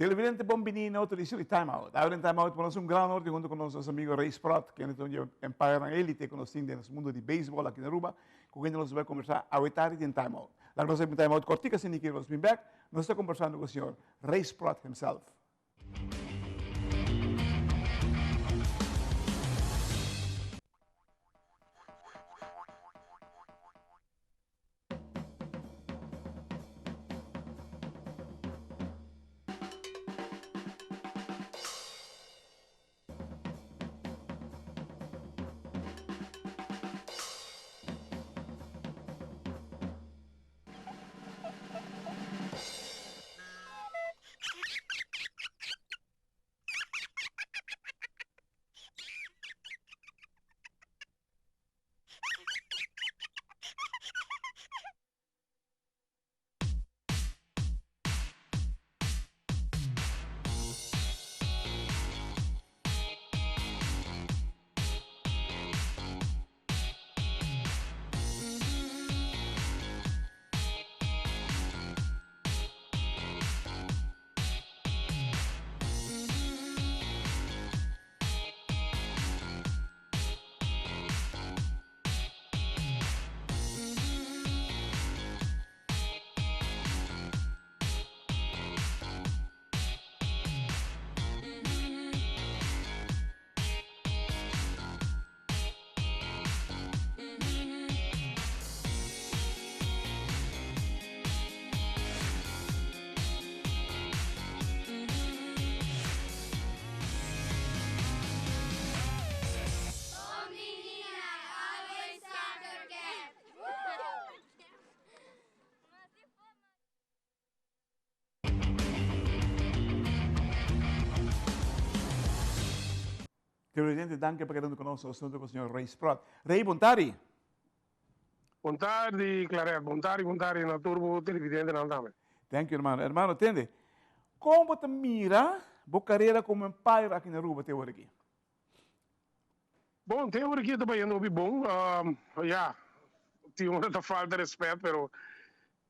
Televidente bon bini na otro edicion di Time Out. Awe den Time Out nos un gran honor di hunto cu nos nos amigo Ray Sprott, kende ta un di e empirenan elite cu nos tin den nos mundo di baseball aki na Aruba, cu kende nos bai conversa awe tardi den Time Out. Laga nos haci un Time Out cortico asina ki nos bin bek, nos ta conversando cu señor Ray Sprott himself. Televidente, danki pa keda ku nos. Nos ta ku señor Ray Sprott. Ray, bon tardi. Bon tardi, Claret. Bon tardi, bon tardi na tur bo televidentenan tambe. Thank you, hermano. Hermano, tende, kon bo ta mira bo karera komo umpire aki na Aruba te ora aki? Bon, te ora aki ta bayendo hopi bon. Ya, tin ora ta falta respet, pero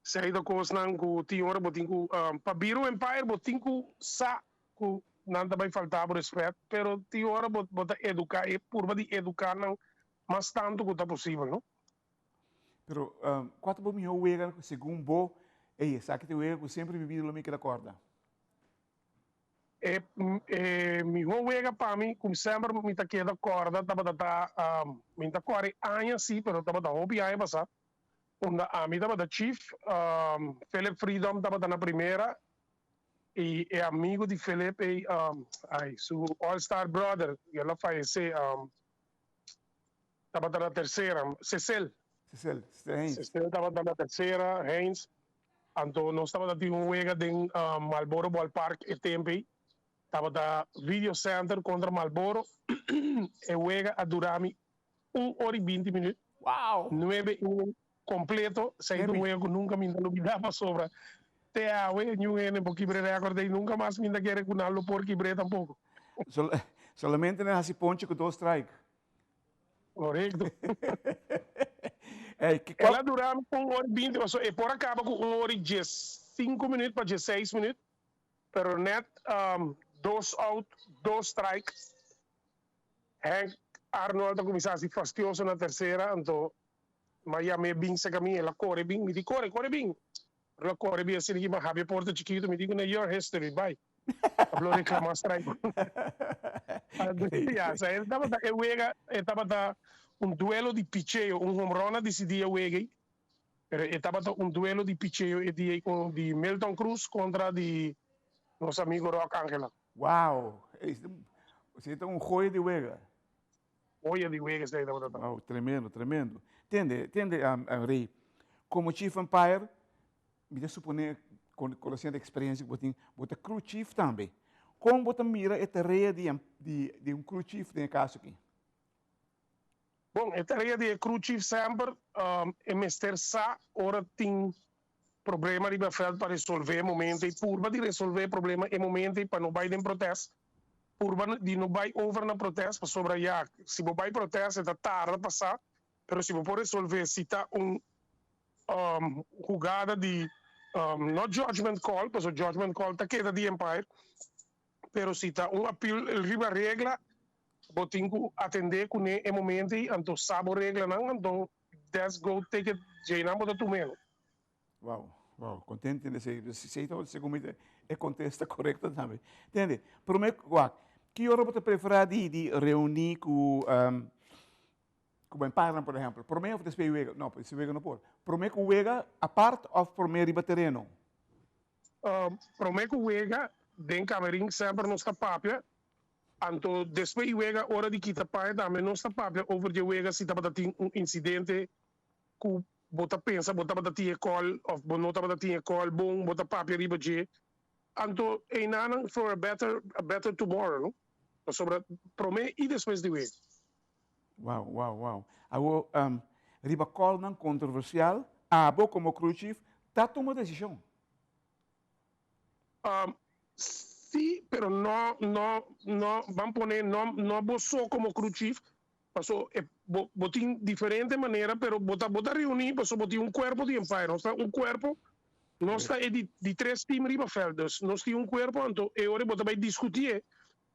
esei ta kosnan ku tin ora bo tin ku, pa bira un umpire bo tin ku sa ku nan ta bai falta bo respet, pero tin ora bo bo ta educa e purba di educa nan mas tanto ku ta posibel, no? Pero kua ta bo mihó wega segun bo, ey esaki ta e wega ku semper mi bida lo mi keda kòrda? E e mihó wega pa mi ku semper mi ta keda kòrda tabata ta, mi ta kòrda e aña si, pero tabata hopi aña pasá, unda ami tabata chief, Philip Freedom tabata na primera Y e amigo di Philip ey, ay, su all star brother, el a fayece, tabata na tercera, Cecil. Cecil, Cecil Haynes. Cecil tabata na tercera, Haynes. Anto nos tabata tin un wega den Marlboro Ballpark e tempo ey. Tabata Video Center contra Marlboro. E wega a dura mi un ora y binti minuut. Wow! Nuebe inning completo. Esey ta un wega cu nunca mi ta lubida pasobra te awe niun hende por kibre record ey. Nunca mas mi ta kere cu nan lo por kibre tampoco. Solamente nan haci ponche cu dos strike. Correcto. El a dura un ora y binti pasobra e por a caba cu un ora y diescinco minuut pa diesseis minuut pero net dos out, dos strike. Henk Arnold a kuminsá hasi fastioso na tersera, anto m'a yam'é bin serka mi, el a kore bin, mi di kore, kore bin. El a kore bin asina ki m'a habri e porta chikitu, mi di kuné your history, bai. A blo reklamá strike. Ya, sa e tabata e wega, e tabata un duelo di picheo, un home run a disidí e wega ei, pero e tabata un duelo di picheo e dia ei kon di Milton Cruz kontra di nos amigo Rock Angela. Wow! Esei ta un joya di wega. Joya di wega esei tabata ta. Wow, tremendo, tremendo. Tende, tende, Rey, como chief umpire, mi ta supone, conociendo e experiencia cu bo tin, bo ta crew chief tambe. Con bo ta mira e tarea di, di, di un crew chief den e caso aki? Bon, e tarea di e crew chief semper e mester sa ora tin problema riba veld pa resolve e momento y purba di resolve e problema e momento y pa no bay den protest, purba di no bay over na protest pasobra ya si bo bay protest e ta tarda pasa pero si bo por resolve si ta un hugada di. No judgment call, pasobra judgment call ta keda di umpire, pero si ta un appeal riba regla, bo tin ku atendé kuné e momento ei, anto sa bo reglanan, anto that's go take it, djeinan bo ta tum'é. Wow, wow, contento in esei. Esei ta segun mi e contesta correcto tambe. Tende, prome wak, ki ora bo ta prefera di di reuni ku um, ku bo emparnan por ehempel? Prome of despues wega? No, despues wega no por. Prome ku wega apart of prome riba tereno? Um, prome ku wega, den camerin semper nos ta papia. Anto despues di wega ora di kita paña tambe nos ta papia over di e wega si tabata tin un incidente ku bo ta pensa bo tabata tin e call of bo no tabata tin e call bon, bo ta papia riba dje. Anto einanan for a better a better tomorrow no. Pasobra prome y despues di wega. Wow, wow, wow. Awo um, riba callnan controversial, abo como crew chief ta tuma decision? Um, si, pero no, no, no, ban pone no, no bo so como crew chief, Paso e bo bo tin diferente manera pero bo ta bo ta reuni paso bo tin un cuerpo di umpire nos ta un cuerpo nos ta e di di tres team riba veld dus nos tin un cuerpo anto e ora bo ta bay discuti'e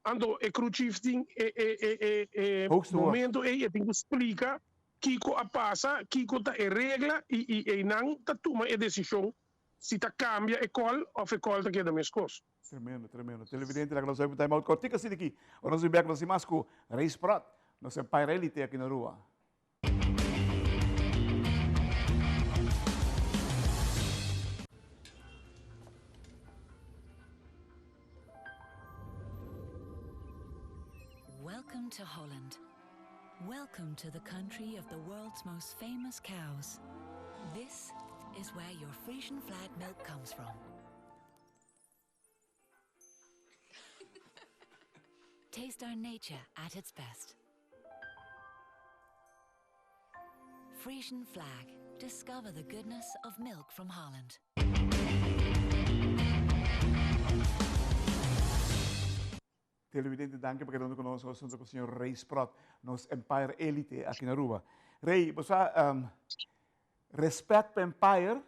anto e crew chief tin e e e e e Hoogste woord. momento ey e tin cu splica kico a pasa kico ta e regla y y eynan ta tuma e decision si ta cambia e call of e call ta keda mescos. Tremendo, tremendo. Televidente, laga nos bai time out kortico asina aki. Ora nos bin bek nos tin mas ku Ray Sprott, nos Empire Elite aki na Aruba. Welcome to Holland. Welcome to the country of the world's most famous cows. This is where your Frisian flag milk comes from. Taste our nature at its best. Frisian flag. Discover the goodness of milk from Holland. Televidente danki pa kedando ku nos nos hunto ku señor Ray Sprott, nos Empire Elite aki na Aruba. Ray, bo sa um, respet pa Empire,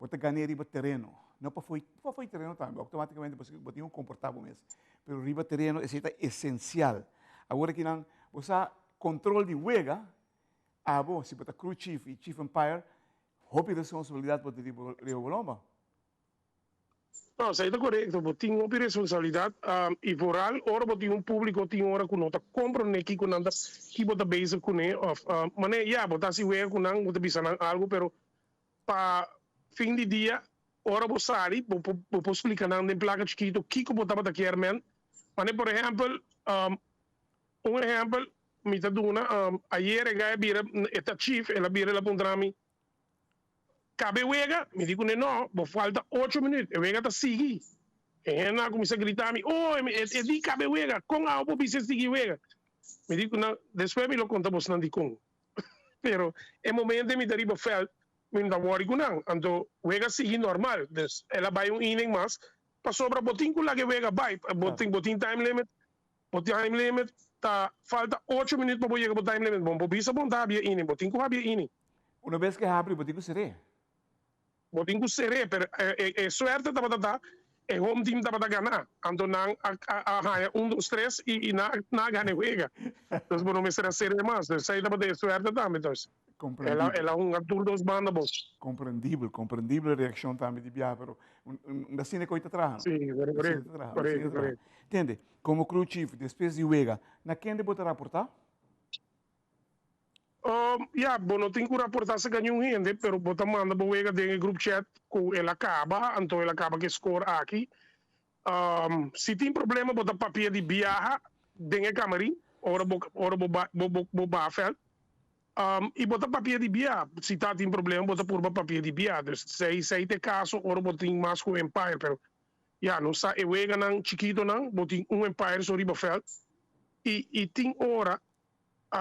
bo ta gané riba tereno. No pa foi, pa foi tereno tambe, automáticamente bo, bo tin un comportá bo mes. Pero riba tereno esei ta esencial. Awor aki nan, bo sa control di wega, abo, si bo ta crew chief y chief umpire, hopi responsabilidad bo tin riba, riba bo lomba. No, esei ta korekto. Bo tin hopi responsabilidat i vooral ora bo tin un públiko tin ora ku no ta komprondé kiko nan ta ki bo ta bezig kuné òf manera ya bo ta hasi wega ku nan bo ta bisa nan algu pero pa fin di dia ora bo sali bo por bo por splika nan den plaka chikitu kiko bo tabata kier men. Manera por ehèmpel un ehèmpel mi ta duna ayer e guy a bira e ta chief el a bira el a puntra mi Cabe wega? Mi di cune no, bo falta ocho minuut, e wega ta sigui. E hendenan a cuminsa grita mi, oh, e di cabe wega, con awo bo bisa e sigui wega? Mi di cu nan, despues mi lo conta bosnan dicon. Pero e momento mi ta riba veld, mi no ta worry cu nan. Anto wega sigui normal, dus el a bay un inning mas, pasobra bo tin cu laga e wega bay, bo tin bo tin time limit, Bo time limit ta falta ocho minuut pa bo yega bo time limit. Bon bo bisa bon ta habia ini, bo tin ku habia ini. Una bes ke habri bo tin ku ser'é. Bo tin ku ser'é, pero e suerte tabata ta e home team tabata gana. Anto nan a a haña un dos tres i nan a gana e wega. Dus bo no mester a ser'é mas. Dus esei tabata e suerte tambe. Dus el a el a hunga tur dos banda bon. Comprendibel, comprendibel reaccion tambe di biaha, pero un asina ku ta traha no. Si, korekto, korekto, korekto. Tende, Komo crew chief, despues di wega, na kende bo ta raportá? Ya, bo no tin ku raportá serka niun hende, pero bo ta manda bo wega den e group chat ku el a kaba, anto el a kaba ku e score aki. Si tin problema bo ta papia di biaha den e kamarin ora bo ora bo bo bo baha vèlt. I bo ta papia di biaha, si ta tin problema bo ta purba papia di biaha. Dus esei ta e kaso ora bo tin mas ku umpire, pero Ya, nos sa e weganan chikitonan, bo tin un umpire so riba veld y y tin ora,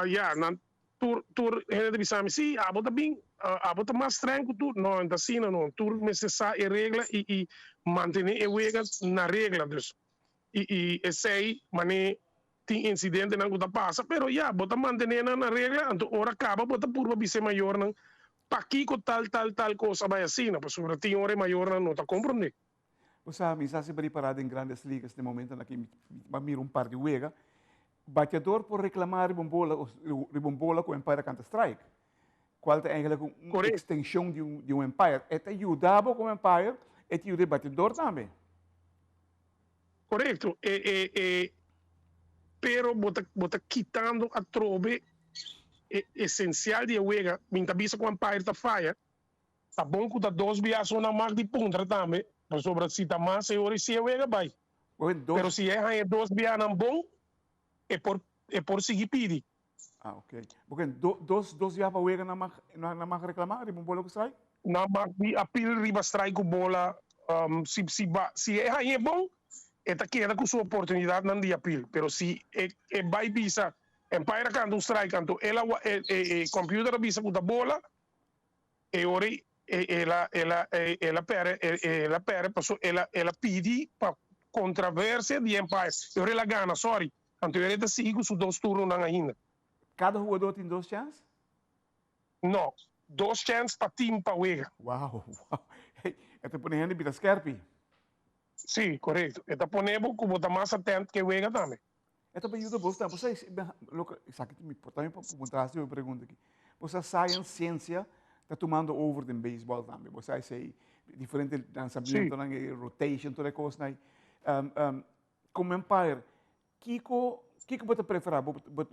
ya, nan tur tur hende ta bisa mi, si, abo ta bin, abo ta mas streng cu tur. No, no ta asina no, tur mester sa e regla y y mantene e wega na regla. Dus, y y esey mane tin incidentenan cu ta pasa, pero ya, bo ta mantene nan na regla, anto ora caba bo ta purba bisa e mayornan. Pakiko tal tal tal kos a bai asina, pasobra tin ora e mayornan no ta komprondé. Bo sa, mi sa si ripará den Grandes Ligas den momentonan aki mi a mira un par di wega, bateador por reklamá riba un bola riba un bola ku umpire a kanta strike, kual ta eigenlijk un ekstenshon di un di un umpire. E ta yuda bo komo umpire, e ta yuda e bateador tambe. Korekto, e e e pero bo ta bo ta kitando atrobe e esensial di e wega. Mi ta bisa ku umpire ta faya. Ta bon ku ta dos bia so nan mag di puntra tambe, pasobra si ta mas e ora i si e wega bai. Pero si e haña dos bianan bon, e por e por sigui pidi. Ah, ok. Boken, do, dos, dos bia pa wega nan mag, nan mag reklamá riba un bola ku strike? Nan mag di apil riba strike ku bola. Si, si ba, si e hañ'é bon, e ta keda ku su oportunidatnan di apil. Pero si e, e bai bisa, umpire a kanta un strike, anto el a, e, e, e computer a bisa ku ta bola, E ora ei el a el a el a perde el a perde paso el a el a pidi pa kontraversia di umpire e ora el a gana sorry anto e ora e ta sigui ku su dos turnonan ainda. Kada hugador tin dos chèns? No, dos chèns pa team pa wega. Wow, wow. Hey, e ta pone hende bira skerpi. Sí, korekto. E ta pone bo ku bo ta mas atent ke wega tambe. E ta yuda bos tambe. Bo sa loke, esaki ta importante pa puntra hasi un pregunta aki. Bo sa science, ciencia ta tumando over den baseball tambe. Bo sa esei diferente lanzamientonan, e rotation, tur e kosnan ei. Como umpire, kiko, kiko bo ta prefera? Bo, bo,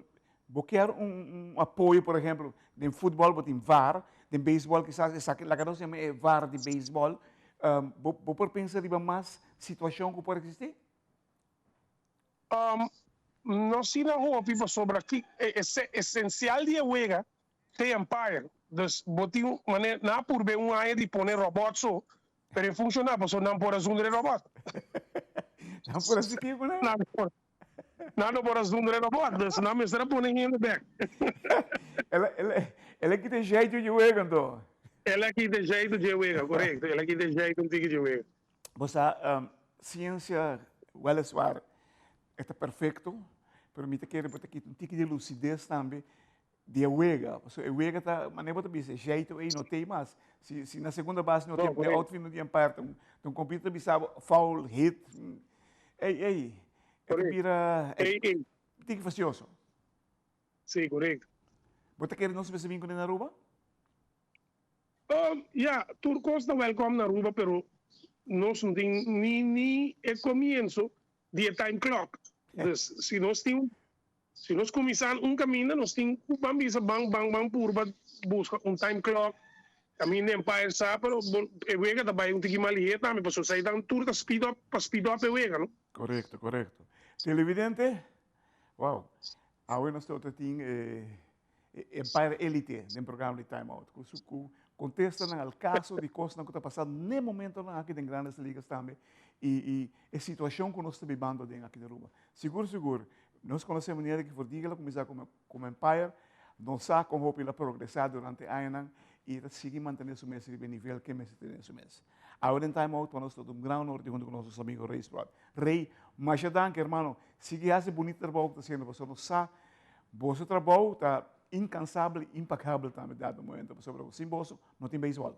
bo kier un, un apoyo, por ehemplo, den futbol bo tin VAR, den baseball kisas esaki, laga nos yama e VAR di baseball. Bo, bo por pensa riba mas situacion ku por existi? No asina hopi pasobra ki e esencial di e wega ta e umpire. Dus bo tin manera nan a purbe un aña di pone robot so pero e funciona pasobra nan por a zundra e robot. Nan por a sigui ku nan? Nan por nan no por a zundra e robot dus nan mester a pone hende bek. El el el a kita e jeito dje wega anto. El a kita e jeito dje wega korekto el a kita e jeito un tiki dje wega. Bo sa, ciencia weliswaar e ta perfecto, pero mi ta kere bo ta kita un tiki di lucidez tambe di e wega. Pasobra e wega ta, manera bo ta bisa, e jeito ei no t'ei mas. Si, si na segunda base no tin, den outfield no tin umpire, ta un computer ta bisa bo foul, hit. Ei, ei, e ta bira tiki fastioso. Si, korekto. Bo ta kere nos mester bin kuné na Aruba? Ya, tur kos ta wèlkòm na Aruba pero nos no tin ni ni e komienso di e time clock. Dus si nos tin si nos kuminsá un kaminda nos tin ku ban bisa ban ban ban purba buska un time clock kaminda Empire sa pero bo e wega ta bai un tiki mas lihé tambe pasobra esei tur ta speed up pa speed up e wega no. Korekto, korekto. Televidente, wow, awe nos ta tin e Empire Elite den programa di Time Out. Ku su ku kontestanan al kaso di kosnan ku ta pasa n'e momentonan aki den Grandes Ligas tambe i i e situashon ku nos ta bibando den aki na Aruba. Sigur sigur nos konosé manera ki for di el a kuminsá komo komo Empire, nos sa kon hopi el a progresá durante añanan i ta sigui mantené su mes riba e nivel ke mester tene su mes. Awe den Time Out pa nos ta un gran honor di huntu ku nos amigo Ray Sprott. Ray, masha danki hermano, sigui hasi bunita trabou ku ta hasiendo pasobra nos sa Boso trabou ta incansabel y impagabel tambe dado momento, pasobra sin boso no tin beisbol.